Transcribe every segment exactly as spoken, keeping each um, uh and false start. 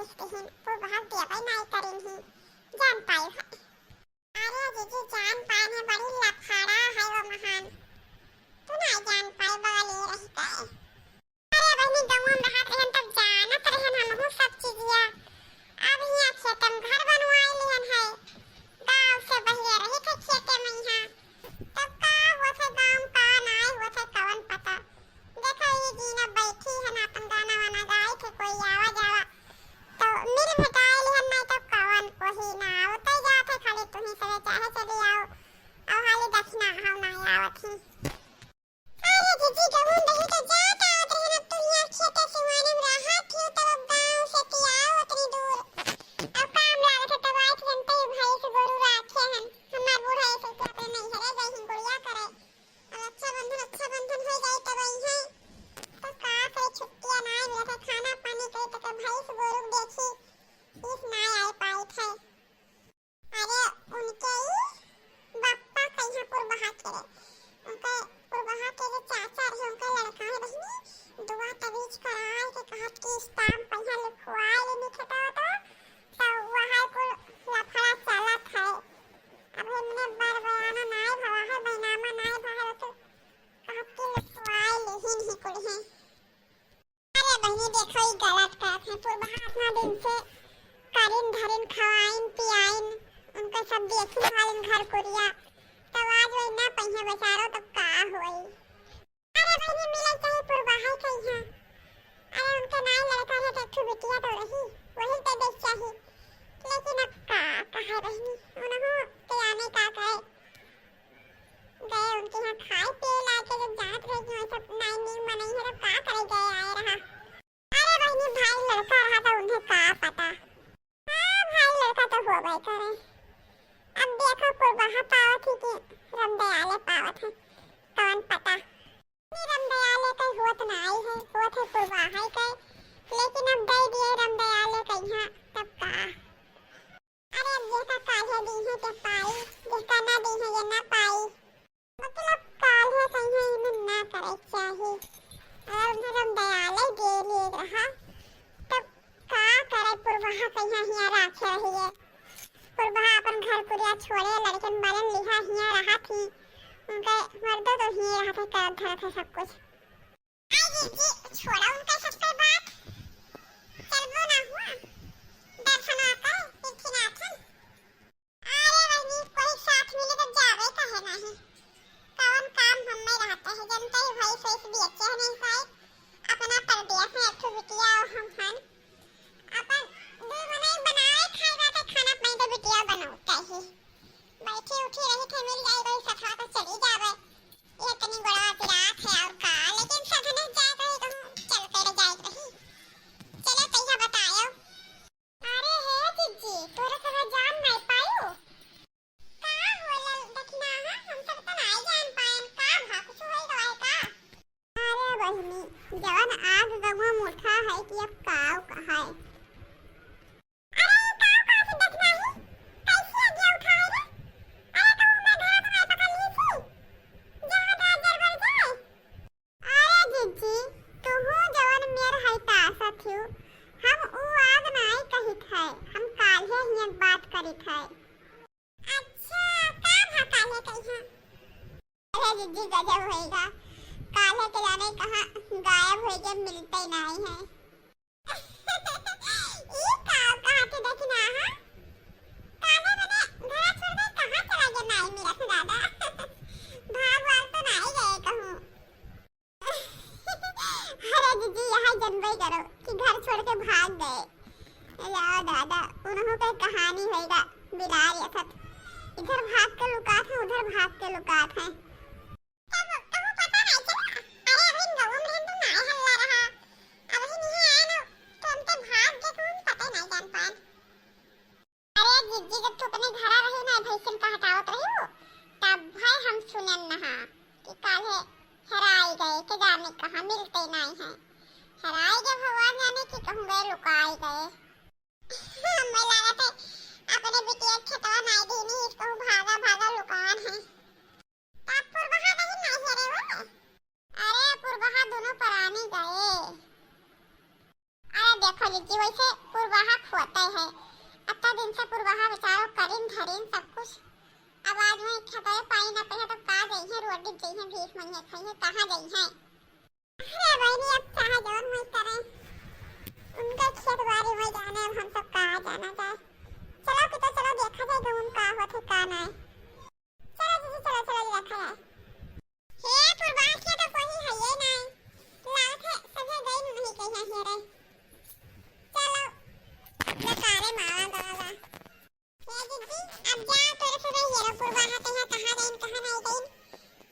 देखते हैं, पुरबहा देबै नाई करिन ही, जान पाई है। अरे जीजी, जान पाए है, बड़ी लफड़ा है वो महान। तू नाई जान पाए, बगले रह गए। अरे बहिनी, गाँव में रहत रहन तब जानत रहन हमहू सब चीजिया। अब हियाँ खेतन घर बनवाए लिहन है, गाँव से बहिरे रही थे खेते में यहाँ। तब का होत है गाँव का नाई होत है कवन पता। देखो ये जीना बैठी है ना, अपन गाना वाना गाई थे, कोई आवा जावा तो मिल भेटाए लिहन, नाई तो कवन कोही ना आवते जात है, खाली तुही सवे चाहे चली आओ। अब हाली दक्षिणा हम नाई आवत ही। अरे जीजी, गहूम दही तो जात आवत रहे, अब तू यहाँ खेते सिवाने में रहत ही, तब अब गाँव से तू आओ उतनी दूर। अब काम लागत है, तब आए थे, जनते ही भैंस गोरू राखे हन। हमार बूढ़ा ऐसे के अपने नैहरे गई हैं गुड़िया करे। अब रक्षाबंधन, रक्षाबंधन हो जाए तब आई हैं। तो का करे, छुट्टियाँ ना मिलत है, खाना पानी करे, तो के भैंस गोरू देखी, इस ना आए पाए थे। अरे उनके ई बप्पा कहिया पुरबहा के रे, उनके पुरबहा के जो चाचा रहे, उनके लड़का है बहिनी, दुआ तबीज कराए के कहत कि स्टाम्प पहिया लिखवाए ले निकटा तो, तो वह कुल लफड़ा चलत है। अब हमने बर बयाना नाय भवा है, बैनामा नाय भवा है, तो कहत कि लिखवाए ले ही नहीं कुल है। अरे बहिनी, देखो, ई गलत कहत हैं। पुरबहा अपना दिन से करिन धरिन, खवाइन पियाइन, उनका सब देखिन भालिन घर कुरिया, तब आज वही ना पहिए बेचारो, तब का होई? अरे बहिनी, मिले चाहे पुरबहा कहिया। अरे उनके नाई लड़का रहे, तो एक ठो बिटिया तो रही, वही दे दे चाही। लेकिन अब का कहे बहिनी, उनहु के आने का कहे। गए उनके यहाँ खाए पिए लाके, जब जात रहे कि वहाँ सब नाई नीम मनई है, तब का करे गए आए रहा। अरे बहिनी, भाई लड़का रहा तो उन्हें का पता। हाँ, भाई लड़का तो होबे करे। अब देखो पुरबहा पावत ही कि रमदयाले पावत है, कौन पता। नहीं, रमदयाले कहीं होत ना आई है, होत है पुरबहा ही कहीं, लेकिन अब दे दिए रमदयाले कहीं, तब का। अरे अब जेका काल्हे दी है ते पाई, जेका ना दी है ये ना पाई। मतलब काल्हे कहीं इन्हें ना करे चाही। अगर उन्हें रमदयाले दे लिए रहा, तब का करे, पुरबहा कहीं हियाँ राखे रहिए। पुरबहा अपन घर कुरिया छोड़े, लड़कन बालन लिहा हियाँ रहा थी। उनके मर्दो तो हियाँ रहा थे, करत धरत है सब कुछ। आई जीजी, छोड़ा उनका सबके बात। चलबो ना हुआ। दर्शन आकर, तीर्थनाथन। अरे बहिनी, कोई साथ मिले तो जावे काहे नाही? कौन काम हम में रहता है, जनता ही भाई फेस भी अच्छे है नहीं पाए। अपना परदेश में एक ठो बिटिया और हम हन। अपन दू बनाए बनाए खाए बाटे खाना पानी तो बिटिया बनाओ काहे? बैठी उठी रही थे, मिल जाए कोई सथवा तो चली जावे। ये तनी गोड़वा पिरात है और का, लेकिन सधने जाए रही कहूँ चल कर जाए रही। चलो तैया बतायो। अरे हे जीजी, तोरे सगा जान नहीं पायो। का होला दखिना हा? हम सब तो नहीं जान पाएन। का भा, कुछ होई गवा है का? अरे बहिनी, जवन आग गवा मुठा है कि अब काव कहाए। अरे ई काव कहा से दखिना ही? कैसी आग उठा है रे? अरे तो मैं घर तो नहीं पकड़ ली थी। जहाँ रात जल बढ़ जाए। अरे जीजी, तुहू जवन मेर है तासत हियो, हम ऊ आग नाई कहित है, हम काल्हे हियन बात करित है। अच्छा, का भा काल्हे कहिया? अरे जीजी, गजब होइगा, काल्हे के जाने कहाँ गायब होइगे, मिलते नाई है। ई का कहा थे दखिना हा? काल्हे मने घरा छोड़ के कहाँ चला गया, नाई मिला था दादा। भाग वाग तो नाई गए कहूँ। अरे जीजी, यहाँ जनबे करो कि घर छोड़ के भाग गए। या दादा, उन्हों के कहानी होइगा बिलार यथत। इधर भाग के लुकात है, उधर भाग के लुकात है। तब कहूँ पता नहीं चला। अरे अभी गाँव में हम तो नाय हल्ला रहा। अभी नहीं आए ना, तो हम तो भाग के कौन पता नहीं जान पाए। अरे जिज्जी, जब तू अपने घरा रही ना, भैंसिन का हटावत रही हो, तब भाई हम सुनन नहा कि काल्हे हेराई गए, के जाने कहाँ, मिलते नहीं हैं। हेराई गए, भगवान जाने कि कहूँ गए, लुकाई गए। हमें लागत है अपने बिटिया के खेतवा नहीं दीनी, कहूँ भागा भागा लुकान है। तब पुरबहा नहीं, नहीं है रे वो। अरे पुरबहा दोनों परानी गए। अरे देखो जीजी, वैसे पुरवाहा खोते है, अत्ता दिन से पुरवाहा बेचारो करिन धरिन सब कुछ। अब आज वहीं खेतवे पाई ना पे है, तो का जइहे, रोड जइहे, भीख मंगे खाइहे, कहाँ जइहे? अरे बहनी, अब चाहे जौन हुई करे, उनका खेत बारी हुई जाने, अब हम सब कहाँ जाना जाए। चलो कि तो चलो देखा जाए कि उनका होत है का नाय। चलो जीजी, चलो, चलो, देखा जाए। हे पुरवाह के तो कोई है ये नाय, लागत है सभे गई नहीं कहीं हेरे। चलो, बेकारे मावा गावा। ए दीदी, अब जा तोरे से रहिए रो पुरवाहा, कहाँ, कहाँ गइन, कहाँ नहीं गइन।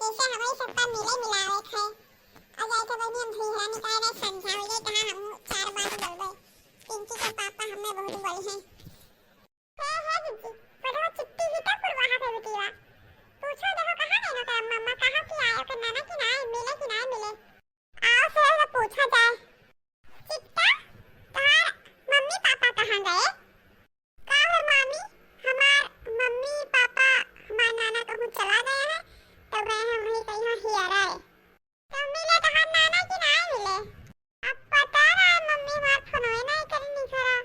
जैसे हमारे सबका मिले मिलावे थे। अब जाए तो बनी हम भैया निकाल रहे, समझावे जाए, कहाँ हम चार बात बोलबे। पिंकी के पापा हमें बहुत बोली हैं। हे, हे दीदी, पढ़ो चिट्ठी ही तो पुरवाहा पे बिटिया। पूछो देखो कहाँ गइन ओकर मम्मा, कहाँ की आए, ओकर नाना की ना आए, मिले की ना मिले। आओ से तो पूछा जाए। चिट्टा, तोहार मम्मी पापा कहाँ गए? का है मामी, हमार मम्मी पापा, हमार नाना कहूँ चला गए हैं, तो गए हैं वहीं कहीं हियर आए। तो मिले तोहार नाना कि ना मिले? अब पता ना, मम्मी हमार फोनवे ना करनी खरा।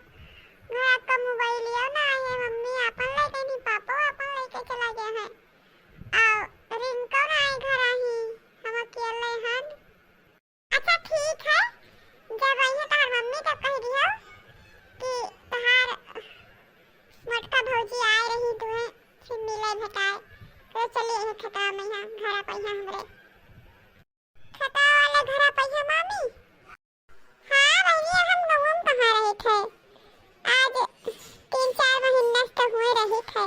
घर आपका मोबाइलियो ना है, मम्मी आपन ले गई, पापो आपन लेके चला गया है। और रिंको ना आई घर आई, हम अकेले हन। अच्छा ठीक है, जब आई है तोहार मम्मी तब कह दियो कि तोहार मोटका भौजी आए रही तुहे, फिर मिले भेटाए। तो चलिए है खेतवा में यहाँ घर पर यहाँ हमरे। खेतवा वाले घर पर यहाँ मामी। हाँ बहनिया, हम गाँव में कहाँ रहे थे, आज तीन चार महीना से तो हुए रहे थे।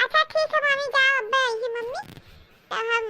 अच्छा ठीक है मामी, जाओ, अब आई है मम्मी, तो हम